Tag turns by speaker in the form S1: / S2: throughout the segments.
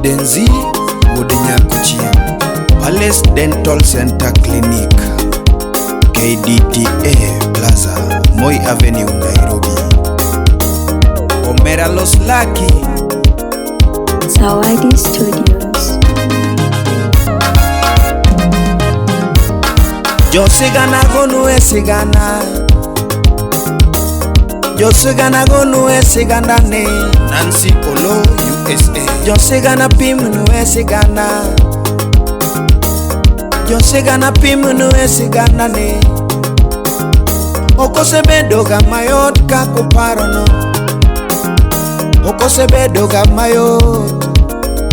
S1: Denzi Wuod Nyakuchien, Palace Dental Center Clinic, KDTA Plaza, Moi Avenue, Nairobi. Omera Los Lucky.
S2: Zawadi Studios.
S1: Josigana gonu e sigana, Josigana gonu e siganda ne. Nancy Olo, USA. Josigana pimnu e sigana, Josigana pimnu e sigana ne. Okosebedo ga mayot kaka uparono, okosebedo ga mayot.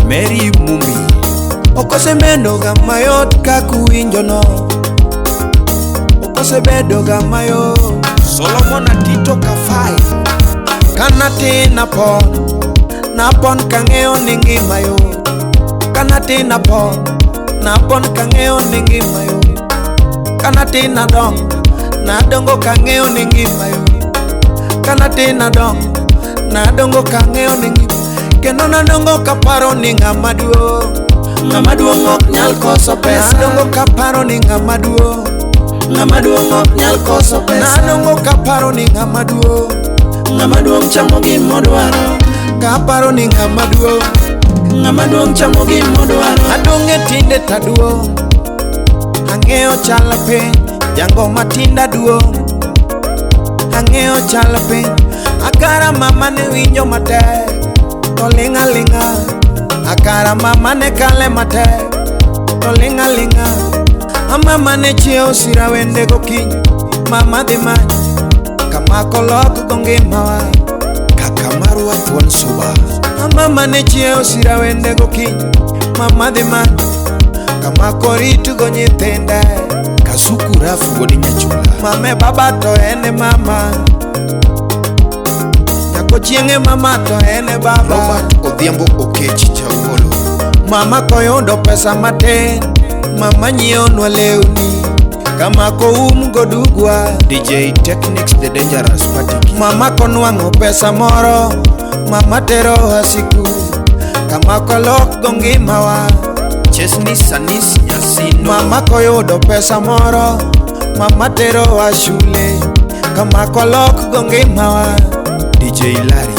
S1: Mary Mumbi. Okosebedo ga mayot kaka uwinjono, okosebedo ga mayot. Solomon Atito Kafai. Kanatin apon, napon kang'eyo ni ngima yot. Kanatin apon, napon kang'eyo ni ngima yot. Kanatin adongo, nadongo kang'eyo ni ngima yot. Kanatin adongo, nadongo kang'eyo ni ngima. Kendo nadongo kaparo ni ng'ama duong', ng'ama duong' ok nyal koso pesa. Nadongo kaparo ni ng'ama duong', ng'ama duong' ok nyal koso pesa. Nadongo kaparo ni ng'ama duong', ng'ama duong' chamo gimodwaro. Kaparo ni ng'ama duong', ng'ama duong' chamo gimodwaro. Adong' e tinde taduong', ang'eyo chal piny. Jango matinda duong', ang'eyo chal piny. Akara mama ne winjo matek, to ling' aling'a. Akara mama ne kale matek, to ling' aling'a. Mama ne chiewo sira wende gokinyi, mama dhi manyo kama kolok go ngimawa.
S3: Kaka marwa thuon suba.
S1: Mama ne chiewo sira wende gokinyi, mama dhi manyo kama korit go nyithinde.
S3: Kasuku Rafu wuod Nyachula.
S1: Mame baba to en e mama, nyako chieng'e mama to en e baba.
S3: Robert Odhiambo Okech Chauolo.
S1: Mama koyudo pesa matin, mama nyiewonwa lewni kama koum go dugwa.
S3: DJ Technics The Dangerous Party.
S1: Mama konwang'o pesa moro, mama terowa sikul kama kolok go ngimawa.
S3: Chesni Sanis Nyasino.
S1: Mama koyudo pesa moro, mama terowa shule kama kolok go ngimawa.
S3: DJ Larry.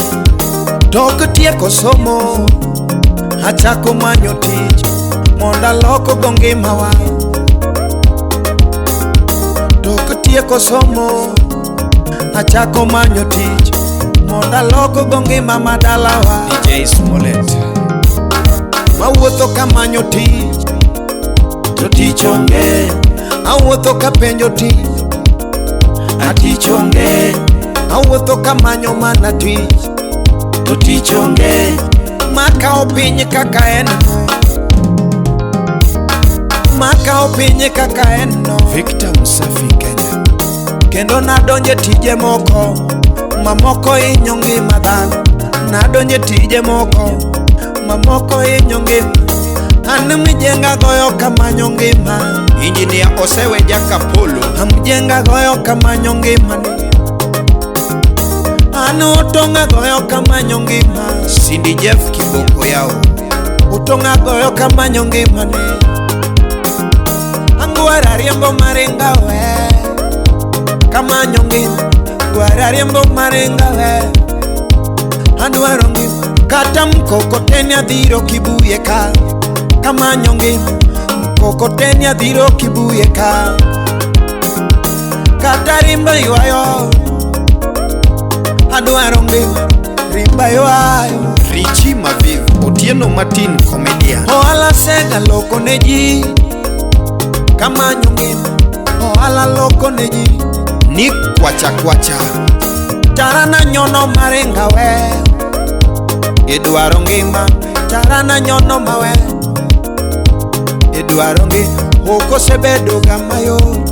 S1: Tok tieko somo, achako manyo tich mondo alok go ngimawa. Tok tieko somo, achako manyo tich mondo alok go ngima ma dalawa.
S3: DJ Smollett.
S1: Mawuotho kamanyo tich, to tich onge. Awuotho kapenjo tich, a tich onge. Awuotho kamanyo mana tich, to tich onge. Makawo piny kaka en no, makawo piny kaka en no.
S3: Victor Msafi Kenya.
S1: Kendo nadonje tije moko, mamoko hinyo ngima dhano. Nadonje tije moko, mamoko hinyo ngima. An mijenga goyo kamanyo ngima.
S3: Engineer Osewe Jakapolo.
S1: Amjenga goyo kamanyo ngima ni. An utonga goyo kamanyo ngima.
S3: Cindy Jeff Kiboko yao.
S1: Utonga goyo kamanyo ngima ni. Angwara riembo maringa we, kamanyo ngima. Ngwara riembo maringa we, adwaro ngima. Kata mkokoteni adhiro kibuye ka, kamanyo ngima. Mkokoteni adhiro kibuye ka. Kata rimba ywayo, adwaro ngima. Rimba ywayo.
S3: Richie Maviv. Otieno Martin Comedian.
S1: Ohala sega loko ne ji, kamanyo ngima. Ohala loko ne ji.
S3: Nick Kwacha Kwacha.
S1: Tarana nyono maringa we, idwaro ngima. Tarana nyono mawe, idwaro ngima. Okosebedo ga mayot,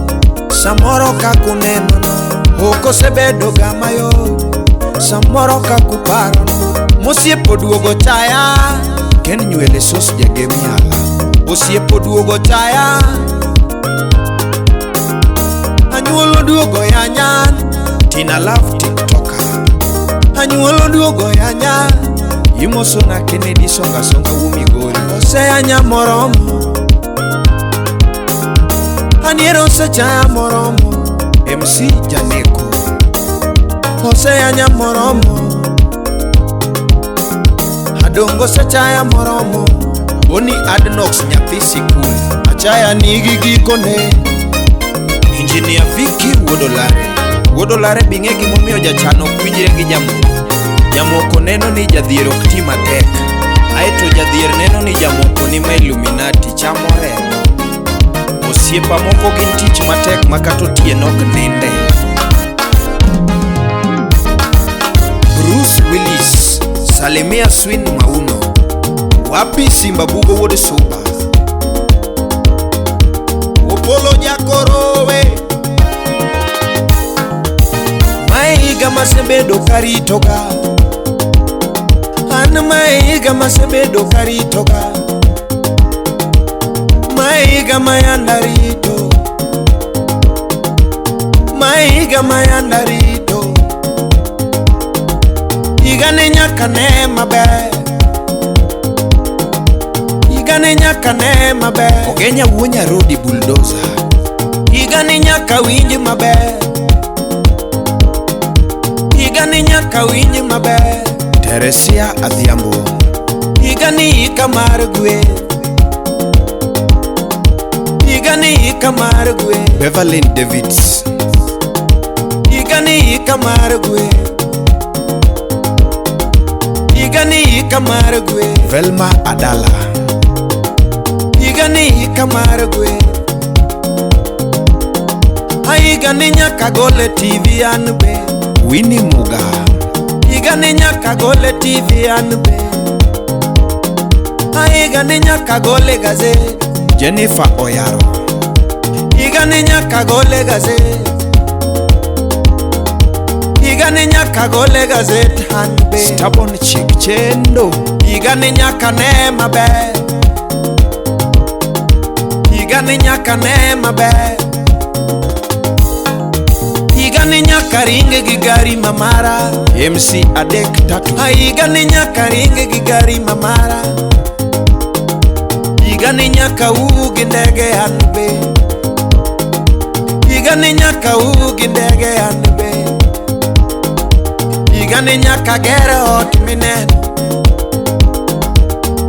S1: samoro kaka uneno no. Okosebedo ga mayot, samoro kaka uparo no. Mosiepo oduogo chaya.
S3: Ken Nywele Sos Jagemiala.
S1: Osiepo oduogo chaya. Anyuolo oduogo yanyan.
S3: Tina Love TikToker.
S1: Anyuolo oduogo yanyan.
S3: Imosona Kennedy Songa Songa wuo Migori.
S1: Oseyanya moromo, aniero osechaya moromo.
S3: MC Janeko.
S1: Oseyanya moromo, adongo osechaya moromo.
S3: Boni Adnox nyathi sikul.
S1: Achaya nigi gikone.
S3: Engineer Vicky Wuodolare. Wuodolare bing'e gimomiyo jachan ok winjre gi jamoko. Jamoko neno ni jadhier ok ti matek. Aeto jadhier neno ni jamoko ni ma Illuminati chamo remo. Osiepa moko gin tich matek ma kata otieno ok ninde. Bruce Willis, Salimia Swin Mauno. Wapi Simba Bugo wuod Suba.
S1: Opolo Jakorowe. Mae higa masebedo karitoga. An mae higa masebedo karitoga. Mae higa mayanda rito. Mae higa mayanda rito. Higa ni nyaka ne maber. Higa ni nyaka ne maber.
S3: Ogenya wuo Nyarodi Bulldozer.
S1: Higa ni nyaka winj maber. Higa ni nyaka winj maber.
S3: Teresia Adhiambo.
S1: Higa ni hika mar gweth. Higa ni hika mar gweth.
S3: Beverlyn Davids.
S1: Higa ni hika mar gweth. Higa ni hika mar gweth.
S3: Velma Adala.
S1: Higa ni hika mar gweth. Higa ni nyaka gole TV an be.
S3: Winnie Muga.
S1: Higa ni nyaka gole TV an be. Higa ni nyaka gole gazet.
S3: Jennifer Oyaro.
S1: Higa ni nyaka gole gazet. Higa ni nyaka gole gazet an be.
S3: Stubborn Chick Chendo.
S1: Higa ni nyaka ne maber. Higa ni nyaka ne maber. Higa ni nyaka ringe gi gari mamara.
S3: MC Adek Tatu.
S1: Higa ni nyaka ringe gi gari mamara. Higa ni nyaka uu gi ndege an be. Higa ni nyaka uu gi ndege an be. Higa ni nyaka ger ot mineno.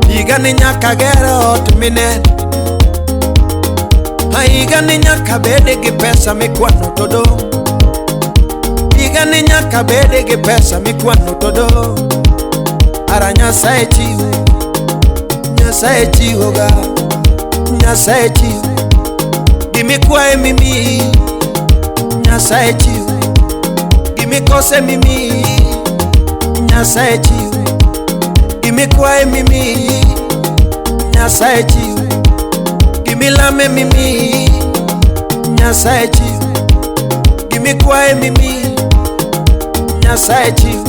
S1: Higa ni nyaka ger ot mineno. Higa ni nyaka bede gi pesa mikwano to dong'. Higa ni nyaka bede gi pesa mikwano to dong'. Ara Nyasaye chiwo. Nyasaye chiwo ga. Nyasaye chiwo. Gimikwaye mimiyi. Nyasaye chiwo. Gimikose mimiyi. Nyasaye chiwo. Gimikwaye mimiyi. Nyasaye chiwo. Gimilame mimiyi. Nyasaye chiwo. Gimikwaye mimiyi. Nyasaye chiwo.